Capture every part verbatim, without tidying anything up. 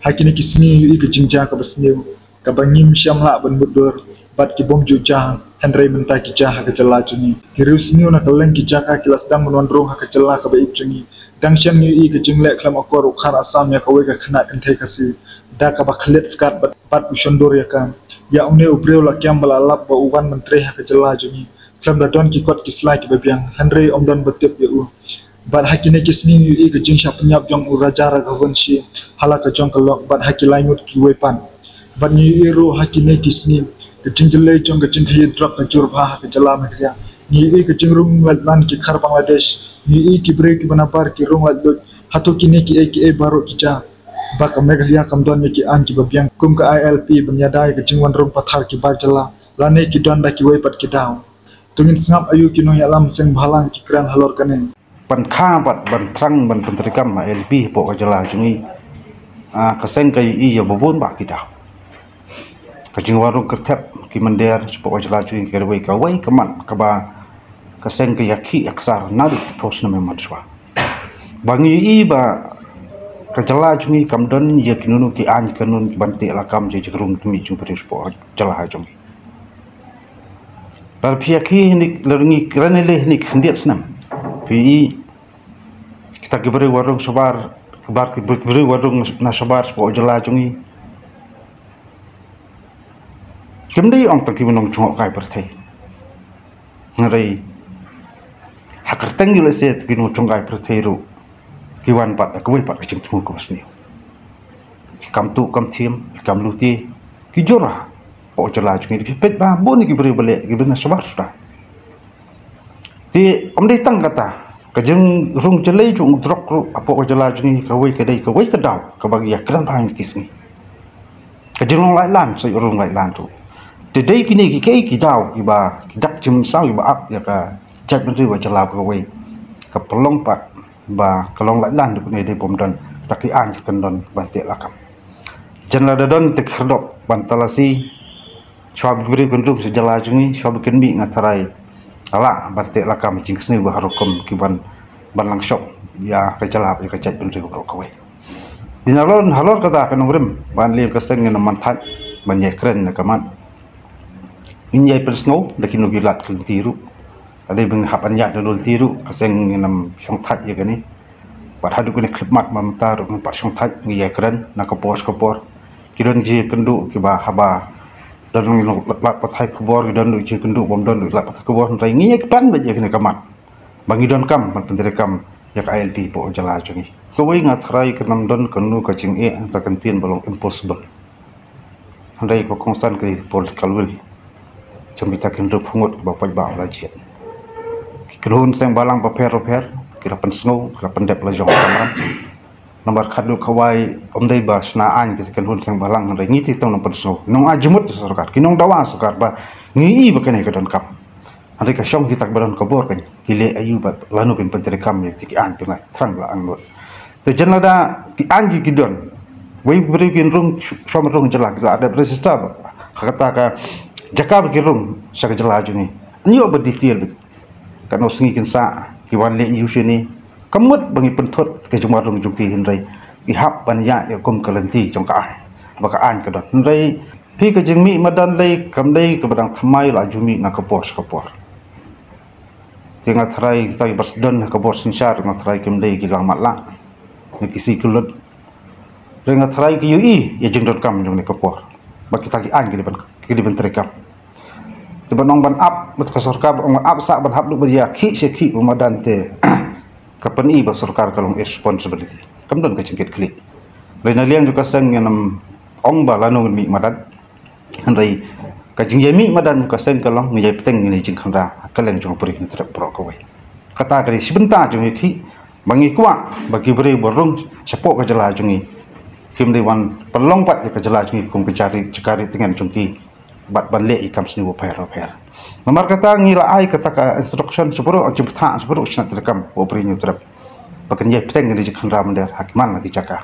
Ha kine ki sngi ngi ïohi ka jingjia kaba sniew, kaba ngim shym lah ban mutdur, bad ki bym ju jia, hynrei mynta ki jia ha ka jylla jong ngi. Ki riewsniew na kylleng ki jaka ki la sdang ban wan rung ha ka jylla kaba ïeit jong ngi. Dang shen ngi ïohi ka jingleh khlem akor u Khar Assam ïa kawei ka khynnah kynthei Khasi, da kaba khled skat bad, bad u shondur ïa ka. Ïa une u briew la kem ba la lap ba u wan ban trei ha ka jylla jong ngi. Khlem da don ki kot ki sla kiba biang, hynrei ym don ba tip ïa u. Bad ha kine ki sngi ngi ïohi ka jingshah pynïap jong u Raja Raghuvanshi ha la ka jong ka lok, bad ha ki lai ngut kiwei pat. Bad ngi ïohi ruh ha kine ki sngi ka jingjyllei jong ka jingkhaïi drok ka jur bha ha ka jylla Meghalaya. Ngi ïohi ka jingrung laitlan ki Khar Bangladesh. Ngi ïohi ki briew kiba nabar ki rung laitluid. Hato kine kiei kiei baroh ki jia ba ka Meghalaya kam don ïa ki aiñ kiba biang kum ka I L P ban ïada ïa ka jingwan rung pathar ki bar jylla lane ki don da kiwei pat ki daw? To ngin sngap aïu ki nongïalam seng bhalang ki kren halor kane. Ban kha bad ban thrang ban pyntreikam ha I L P hapoh ka jylla jong ngi. Ah, ka seng ka ïohi ïa ba bun bah ki daw. Ka jingwan rung kyrthep ki mynder hapoh ka jylla jong ngi ka dei kawei ka mat kaba ka seng ka ïakhih ïaksar naduh phew snem mynshwa. Ba ngi ïohi ba ka jylla jong ngi kam don ïa kino kino ki aiñ kanun kiban teh lakam ïa ka jingrung kmie jong ka ri hapoh ka jylla jong ngi. Lada phi ïakhih hangne, lada ngi kren hangne khyndiat snem, phi ïohi kita ki briew wan rung shabar, bar ki briew wan rung na shabar shapoh jylla jong ngi. Kim dei ong tang ki nongshong kai pyrthei. Hynrei ha kyrteng ïa lehse ki nongshong kai pyrthei ruh ki wan bad kawei pat ka jingthmu kaba sniew. Ki kam tuh kam thiem, ki kam lute, ki jur hapoh jylla jong ngi. Phi peit ba bun ki briew ba leh kiba na shabar suda. Te ym dei tang kata, ka jingrung jyllei jong u drok ruh hapoh ka jylla jong ngi kawei ka dei kawei ka daw kaba ngi ïakren bha ha kine ki sngi. Ka jingrung laitlan, sa ïa rung laitlan ruh. Te dei kine kiei kiei ki daw kiba ki dak jingmynsaw kiba ap ïa ka jaitbynriew ka jylla ba kawei ka pynlong pat ba ka long laitlan ruh kane dei bym don kata ki aiñ ki kyndon ban teh lakam. Jan lada don te khyrdop ban talasi. Shuwa ba ki briew kin rung sha jylla jong ngi, shuwa ba kin mih nga tharai la lah ban teh lakam, jingsniew ba ha rukom ki ban, ban lang shop ïa ka jylla, ïa ka jaitbynriew baroh kawei. Te nalor, halor kata ka nongrim ban leh ka seng ngin ym man thait ban ïai kren na ka mat. Ngin ïai pynsngew da kino ki lad ki lynti ruh. Ka dei ba ngi hap ban ïaid na lynti ruh, ka seng ngin ym shong thait ïa kane. Bad haduh kane khyllipmat mynta ruh ngim pat shong thait, ngi ïai kren na ka por sha ka por. Ki don ki jingkynduh kiba haba don ngi lad pathai khubor, ki don ki jingkynduh bym don lad pathai khubor, hynrei ngi ïai kren beit ïa kane ka mat ba ngi donkam ban pyntreikam ïa ka I L P hapoh jylla jong ngi. Kawei, nga tharai kan ym don kano ka jingeh ka kyntien ba long impossible. Hynrei ka kongsan ka dei political will jong kita ki hynriewphew ngut kiba paidbah la jied. Ki kynhun seng bhalang bapher bapher ki la pynsngew, ki la pyndep la jong ka kamram. Namar khatduh kawei, ym dei ba shna aiñ ki kynhun seng bhalang, hynrei ngi te tang nang pynsngew, nang ai jingmut ïa sorkar, ki nang dawa sorkar ba ngi i ba kane ka donkam. Hynrei ka shong kita kiba don ka bor kan ki leh aïu bad lano kin pyntreikam ïa kita ki aiñ, ki nang thrang la angnud. Te jan lada ki aiñ ki, ki don, wei briew kin rung, sh-, shong rung jylla, ki la dep register bad ha kata ka jaka ba ki rung sha ka jylla jong ngi. Ngi ïoh ba detail bad kano sngi kin sah, ki wan leh aïu shane. Ka mut ba ngi pynthut ka jingwan rung jong ki, hynrei ki hap ban ïaid ïa kum ka lynti jong ka aiñ ba ka aiñ ka don. Hynrei phi, ka jingmih madan lei kam dei kaba dang thymmai, la ju mih na ka por sha ka por. Te nga tharai kita kiba don ha ka bor synshar, nga tharai kim dei ki lang matlah ne ki si ki lut. Te nga tharai ki ïohi ïa jingdonkam jong kane ka por ba kita ki aiñ ki dei ban, ki dei ban treikam. Te ban ong ban ap bad ka sorkar, ban ong ban ap sah ban hap duh ban ïakhih shi khih ba madan, te ka pyni ba sorkar ka long irresponsibility. Kam don ka jingkit khlieh. Hynrei na liang jong ka seng ngin ym ong ba lano ngin mih madan. Hynrei ka jingïamih madan ka seng ka long ngi ïai bteng ïa kane ka jingkhynra ha kylleng jong ka Ri Hynñiewtrep baroh kawei. Kata ka dei shi bynta jong ngi, ki ba ngi kwah ba ki briew ba rung shapoh ka jylla jong ngi kim dei wan pynlong pat ïa ka jylla jong ngi kum ka jaka ri, jaka ri tngen jong ki bad ban leh ïa ki kam sniew bapher bapher. Namar kata ngi la ai kata ka instruction sha baroh, jingpyrta sha baroh ki shnat treikam hapoh Ri Hynñiewtrep ba kin ïai bteng ïa kane ka jingkhynra mynder ha ki man la ki jaka.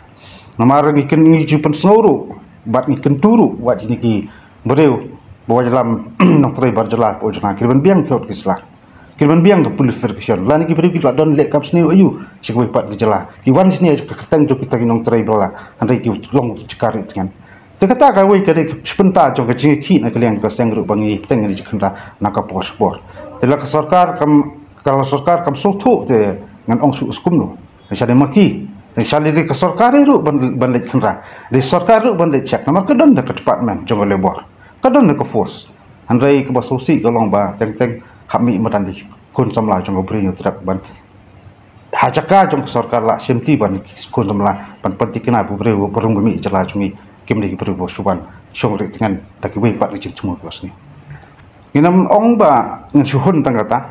Namar ngi kyn, ngi ju pynsngew ruh bad ngi kyntu ruh wat ïa kine ki briew ba wan ïalam nongtrei bar jylla hapoh jylla, ki dei ban biang ki kot ki sla, Ki ban biang ka police verification. Lane ki briew ki la don leh kam sniew aiu sha kawei pat ka jylla. Ki wan shane sha ka kyrteng jong kita ki nongtrei bylla. Hynrei ki long jaka rieh tngen. Te kata kawei ka dei ka bynta jong ka jingïakhih na ka liang ka seng ruh ba ngi teng ngi jingkhynra na ka por por. Te la ka sorkar kam, ka la sorkar kam sngewthuh te ngan ong shuh kumno. Te sha dei ma ki, te sha dei ka sorkar ruh ban, ban leit khynra. Dei sorkar ruh ban leit check. Namar ka don da ka department jong ka labor. Ka don da ka force. Hynrei kaba sngewsih ka long ba teng teng hap mih madan di khun samla jong ka briew Hynñiewtrep ban ha jaka jong ka sorkar la shim ti ban ki khun samla ban pynthikna ba briew ba rung ba mih jylla jong ngi kim dei ki briew ba shu wan shong rieh tngen da kiwei pat ki jingthmu kiba sniew. Ngin ym ong ba ngin shu hun tang kata,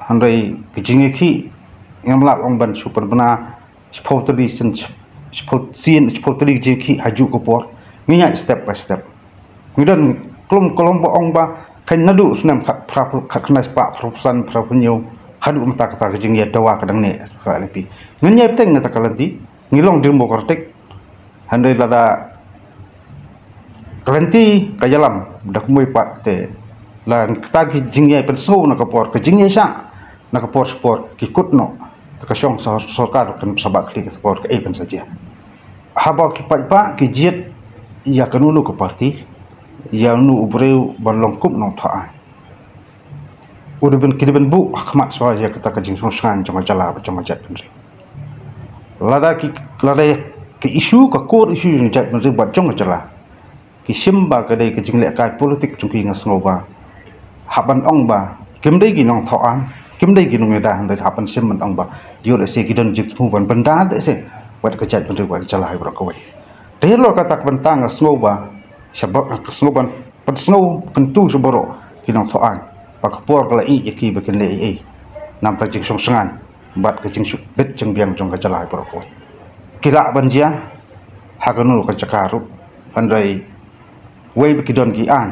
hynrei ki jingïakhih ngim lah ong ban shu pynbna shiphew tylli sien, shiphew sien, shiphew tylli ki jingïakhih ha juh ka por. Ngi ïaid step by step. Ngi don klum klum ba ong ba kan naduh u snem khat phra, khat khyndai spah phra phew san, phra phew hynñiew haduh mynta kata ka jingïadawa ka dang neh ka L P. Ngin ïai bteng na kata ka lynti, ngi long democratic. Hynrei lada ka lynti ka ïalam da kumwei pat te la kata ki jingïai pynsngew na ka por, ka jingïaishah na ka por sha por ki kut noh. Te ka shong sor-, sorkar kan sa bah kli ka por kaei kan sa jia. Haba ki paidbah ki jied ïa kano kano ka parti, ïa uno u briew ban long kum u nongthoh aiñ, u dei ban, ki dei ban buh ha khmat shuwa ïa kata ka jingsngewsynei jong ka jylla bad jong ka jaitbynriew. Lada ki, lada ki issue, ka core issue jong ka jaitbynriew bad jong ka jylla, ki shim ba ka dei ka jinglehkai politik jong ki, nga sngew ba hap ban ong ba kim dei ki nongthoh aiñ, kim dei ki nongïada, hynrei hap ban shim ban ong ba ïoh lehse ki don jingthmu ban bynda lehse wat ka jaitbynriew wat ka jylla hi baroh kawei. Te halor kata ka bynta nga sngew ba sha ba, nga sngew ban pynsngew kyntu sha baroh ki nongthoh aiñ ba ka por ka la ïeh ïa ki ba kin leh ei ei. Namar ka jingsngewsynei bad ka jingsngewbit jingbiang jong ka jylla hi baroh kawei. Ki lah ban jia ha kano ka jaka ruh, hynrei wei ba ki don ki aiñ,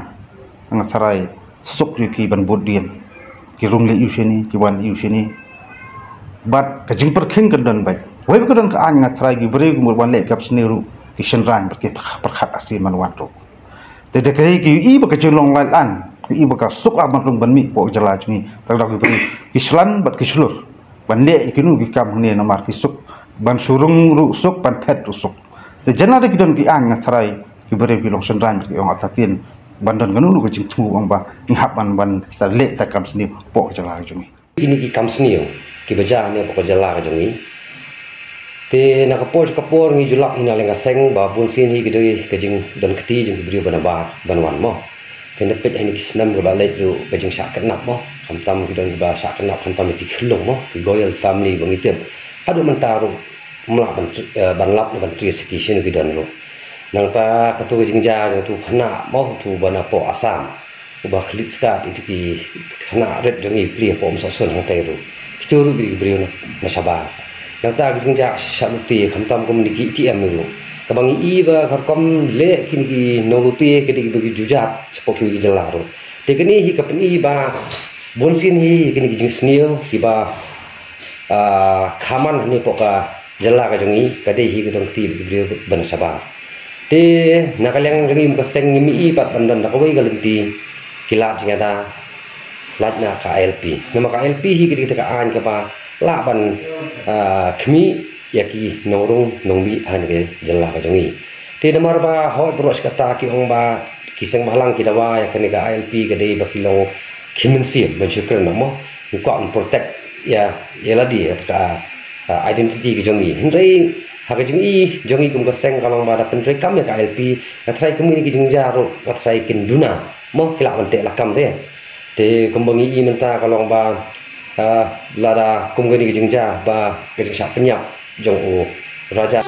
nga tharai suk ïa ki ban bud dien. Ki rung leh aiu shane, ki wan aiu shane. Bad ka jingpyrkhing kan don beit. Wei ba ki don ka aiñ, nga tharai ki briew ki mut wan leh kam sniew ruh ki shynrang bad ki pyrkhat, pyrkhat arsien ban wan ruh. Te da kaei ki ïohi ba ka jinglong lait aiñ, ki ïohi ba ka suk ah ban rung ban mih hapoh ka jylla jong ngi. Te da ki briew ki shlan bad ki shlur ban leh ïa kino ki kam hangne namar ki suk ban shu rung ruh suk, ban phet ruh suk. Te jan lada ki don ki aiñ, nga tharai ki briew ki long shynrang, ki ong artatien ban don kano kano ka jingthmu ong ba ngi hap ban, ban kita leh kita kam sniew hapoh ka jylla ka jong ngi. Kine ki kam sniew kiba jia hangne hapoh ka jylla ka jong ngi. Te na ka por sha ka por ngi ju lap hi na liang ka seng ba bun sien hi ka dei ka jingdon kti jong ki briew ba nabar ban wan mo. Phin da peit ha kine ki snem kiba leit ruh ka jingshah kidnap mo. Khamtam ki don kiba shah kidnap, khamtam ki khyllung mo, ki royal family ba ngi tip. Haduh mynta ruh ym lah ban tr-, eh, ban lap ne ban trace ki shano ki don ruh. Nangta kato ka jingjia jong uto u khynnah mo, uto uba na poh Assam, uba khlieh skat ïa kito ki khynnah rit jong ngi, plie hapoh Umsohsun hangtei ruh. Kito ruh ki dei ki briew na, na shabar. Nangta ka jingjia shah lute, khamtam kum kine ki A T M ruh. Kaba ngi i ba ka rukom leh kine ki nonglute ka dei kiba ki ju jat shapoh kiwei ki jylla ruh. Te kane hi ka pyni ba bun sien hi kine ki jingsniew kiba, ah, khaman hangne hapoh ka jylla ka jong ngi, ka dei hi ka dong kti bad ki briew ba na shabar. Te na ka liang jong ngi kum ka seng ngim i pat ban don da kawei ka lynti ki lad jingïada lait na ka I L P. Namar ka I L P hi ka dei kata ka aiñ kaba lah ban, ah, khmih ïa ki nongrung nongmih ha kane ka jylla ka jong ngi. Te namar ba hooid baroh shi katta ki ong ba ki seng bhalang ki dawa ïa kane ka I L P ka dei ba ki long ki mynsiem, mynsiem kren mo. Ngi kwah ban protect ïa, ïa lade, ïa ka, ah, identity ka jong ngi. Hynrei ha ka jong i, jong i kum ka seng ka long ba da pyntreikam ïa ka I L P, nga tharai kum kine ki jingjia ruh, nga tharai kin duna mo, ki lah ban teh lakam te. Te kumba ngi i mynta ka long ba, ah, lada kum kine ki jingjia ba ka jingshah pynïap jong u Raja.